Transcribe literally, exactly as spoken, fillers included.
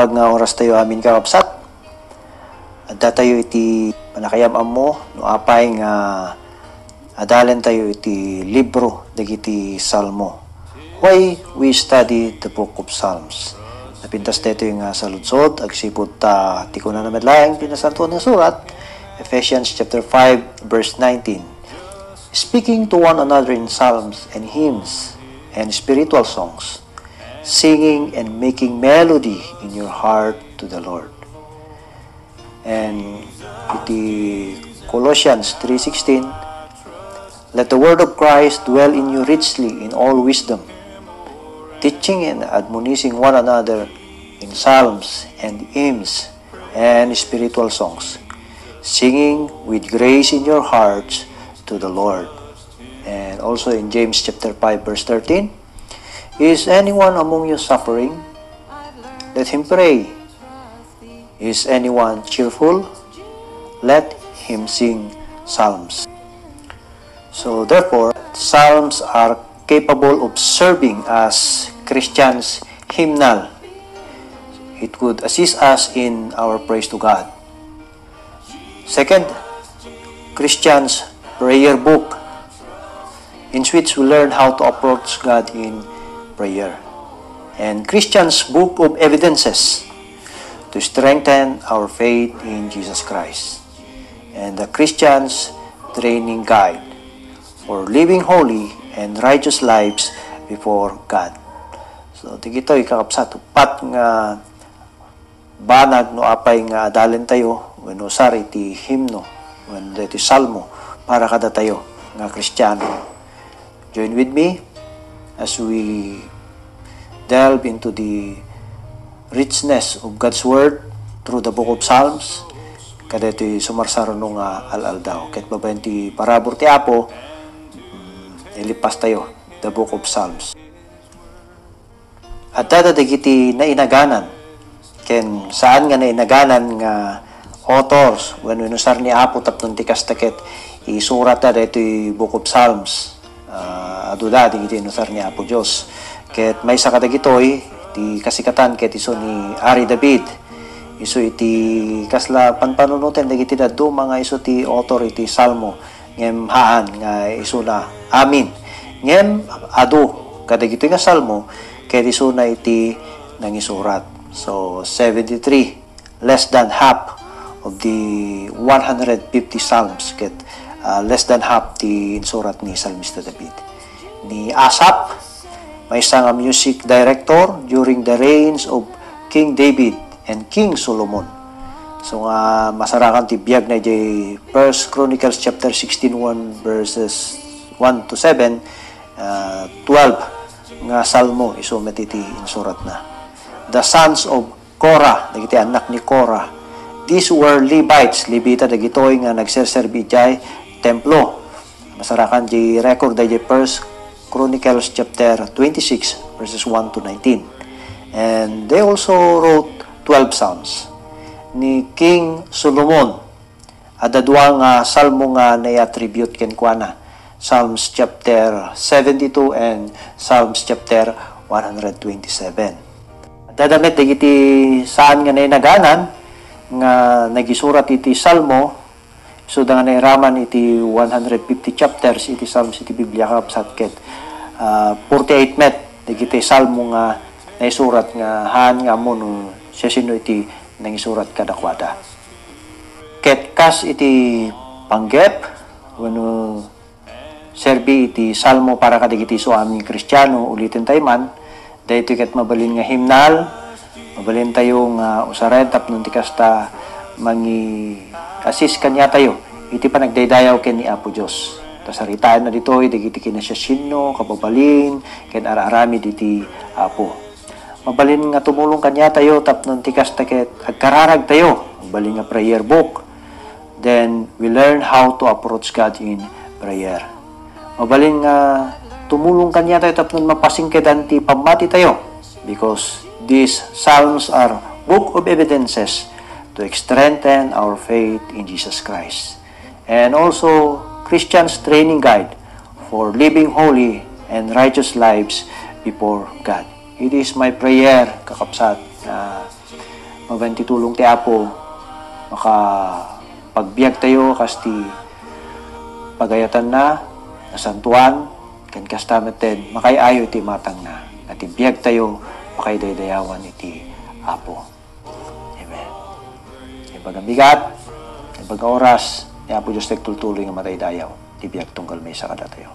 Pag nga oras tayo amin, kakabsat, adda tayo iti panakayam-ammo no apay nga adalen tayo iti libro dagiti Salmo. Why we study the book of Psalms? Napintas daytoy nga saludsod, agsipud ta ti kunana met laeng ti Nasantoan nga Surat, Ephesians chapter five, verse nineteen. Speaking to one another in psalms and hymns and spiritual songs, singing and making melody in your heart to the Lord. And iti Colossians three sixteen, "Let the word of Christ dwell in you richly in all wisdom, teaching and admonishing one another in psalms and hymns and spiritual songs, singing with grace in your hearts to the Lord." And also in James chapter five, verse thirteen, "Is anyone among you suffering? Let him pray. Is anyone cheerful? Let him sing psalms." So therefore, psalms are capable of serving as Christians' hymnal. It could assist us in our praise to God. Second, Christians' prayer book, in which we learn how to approach God in prayer. And Christians' book of evidences to strengthen our faith in Jesus Christ. And the Christians' training guide for living holy and righteous lives before God. So, dagitoy, kakabsat, uppat nga banag no apay nga adalen tayo wenno usar iti himno wenno iti salmo para kadatayo nga Kristiano. Join with me as we delve into the richness of God's Word through the book of Psalms kadaytoy sumarsaruno nga al-aldaw. Ket babaen ti parabur ti Apo, mm, ilipas tayo the book of Psalms. Adda dagiti nainaganan ken saan nga nainaganan nga authors wenno inusar ni Apo tapno ti kasta ket isuratda daytoy Book of Psalms. Ah, adu da dagiti inusar ni Apo Dios. Ket maysa kadagitoy ti kasikatan ket isu ni Ari David. Isu iti kasla panpanunoten dagiti dadduma nga isu ti author iti Salmo. Ngem haan nga isuna amin. Ngem adu kadagitoy nga salmo ket isuna iti nangisurat. So, seventy-three, less than half of the one hundred fifty psalms ket, ah, less than half ti insurat ni Salmista David. Ni Asaph, maysa nga music director during the reigns of King David and King Solomon. So nga masarakan ti biag na idiay First Chronicles chapter sixteen, one verses one to seven, ah, twelve nga salmo isu met iti insuratna. The sons of Korah, dagiti annak ni Korah. These were Levites, Levita dagitoy nga nagserserbi idiay templo. Masarakan di record daydi First Chronicles chapter twenty-six, verses one to nineteen. And they also wrote twelve psalms. Ni King Solomon, adda dua nga salmo nga nai-attribute kenkuana, Psalms chapter seventy-two and Psalms chapter one hundred twenty-seven. Adda met dagiti saan nga nainaganan nga nagisurat iti salmo, isuda nga nairaman iti one hundred fifty chapters iti Psalms iti Biblia, kakabsat, ket, ah, forty-eight met dagiti salmo nga naisurat nga haan nga ammo no siasino iti nangisurat kadakuada. Ket kas iti panggep wenno serbi iti salmo para kadagiti isu amin nga Kristiano, uliten tayo man, daytoy ket mabalin nga himnal, mabalin tayo nga usaren tapno ti kasta mangi-assist kaniatayo iti panagdaydayaw ken ni Apo Dios. Ta saritaenna ditoy dagiti kinasiasino, kababalin, ken ar-aramid iti Apo. Mabalin nga tumulong kaniatayo tapno ti kasta ket agkararagtayo. Mabalin nga prayer book. Then, we learn how to approach God in prayer. Mabalin nga tumulong kaniatayo tapno mapasingkedan ti pammatitayo, because these psalms are book of evidences to strengthen our faith in Jesus Christ. And also, Christians training guide for living holy and righteous lives before God. It is my prayer, kakabsat, na Mabain ti tulong ti Apo, makapagbiag tayo kas ti pagayatanna, nasantuan, ken kasta metten makaay-ayo iti imatangna, nga ti biag tayo makaidaydayawan iti Apo. Amen. Ibaga bigat, ibaga oras, ni Apo Dios ti agtultuloy nga madaydayaw ti biag tunggal maysa kadatayo.